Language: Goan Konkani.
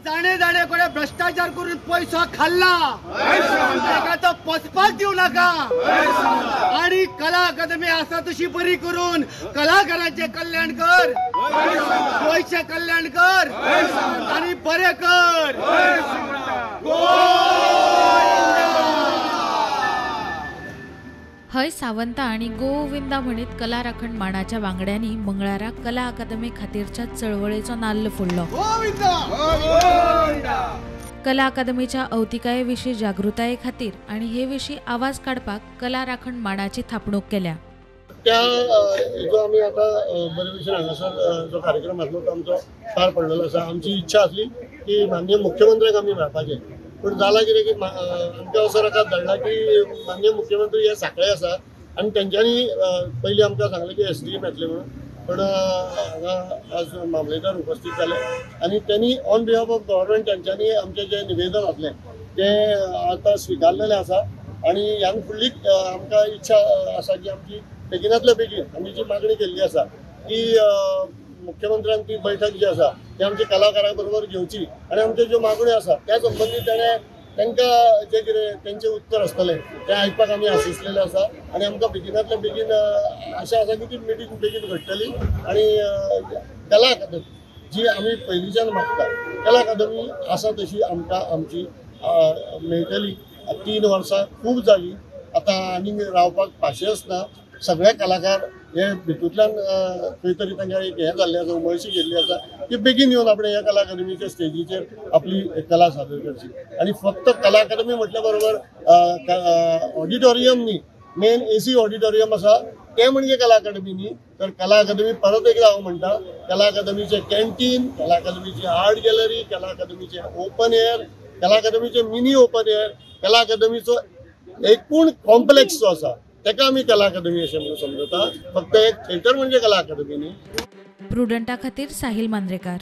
जाणे जाणे कोणे भ्रष्टाचार करून पैसो खाल्ला ताका तो पचपाक दिवं नाका आणि कला अकादमी आसा तशी बरी करून कलाकारांचे कल्याण कर, गोंयचें कल्याण कर आणि बरें कर. हय सावंता आनी गोविंदा म्हणीत कला राखण मांडाच्या वांगड्यांनी मंगळारा कला अकादमी खातीरच्या चळवळीचो नाल्ल फोडलो. कला अकादमीच्या अवतिकाये विशीं जागृताये खातीर आनी हे विशीं आवाज काडपाक कला राखण मांडाची थापणूक केल्या. त्या जो आमी आतां बरे भशेन हांगासर जो कार्यक्रम आसलो तो आमचो पार पडलेलो आसा. आमची इच्छा आसली की माननीय मुख्यमंत्र्यांक आमी मेळपाचें, पूण जालां कितें की आमकां असो रकाद धाडला की माननीय मुख्यमंत्री हे सांखळे आसा आनी तेंच्यांनी पयलीं आमकां सांगलें की एसडीएम येतले म्हणून, पूण हांगा आज मामलेदार उपस्थित जाले आनी त्यांनी ऑन बिहाफ ऑफ गव्हर्मेंट तेंच्यांनी आमचें जें निवेदन आसलें तें आतां स्विकारलेलें आसा. आनी ह्यान फुडली आमकां इच्छा आसा की आमची बेगिनांतल्या बेगीन आमी जी मागणी केल्ली आसा की मुख्यमंत्र्यान ती बैठक जी आसा ती आमच्या कलाकारां बरोबर घेवची आनी आमच्यो ज्यो मागण्यो आसा त्या संबंदी ताणें तांकां जें कितें तेंचें उत्तर आसतलें तें आयकपाक आमी आशिसलेलें आसा. आनी आमकां बेगिनांतल्या बेगीन आशा आसा की ती मिटींग बेगीन घडटली आनी कला अकादमी जी आमी पयलींच्यान मागता कला अकादमी आसा तशी आमकां आमची मेळटली. 3 वर्सां खूब जालीं आतां आनीक रावपाक पाशेंस ना. सगळे कलाकार हे भितूंतल्यान खंय तरी तांकां एक हें जाल्लें आसा, उमळशी गेल्ली आसा की बेगीन येवन आपणे ह्या कला अकादमीच्या स्टेजीचेर आपली कला सादर करची. आनी फक्त कला अकादमी म्हटल्या बरोबर ऑडिटोरियम न्ही, मेन एसी ऑडिटोरियम आसा तें म्हणजे कला अकादमी न्ही, तर कला अकादमी परत एकदा हांव म्हणटा कला अकादमीचें कॅन्टीन, कला अकादमीची आर्ट गॅलरी, कला अकादमीचें ओपन एअर, कला अकादमीचें मिनी ओपन एअर, कला अकादमीचो एकूण कॉम्प्लेक्स जो आसा तेका आमी कला अकादमी अशें म्हणून समजता. फक्त एक थिएटर म्हणजे कला अकादमी न्ही. प्रुडंटा खातीर साहिल मांद्रेकार.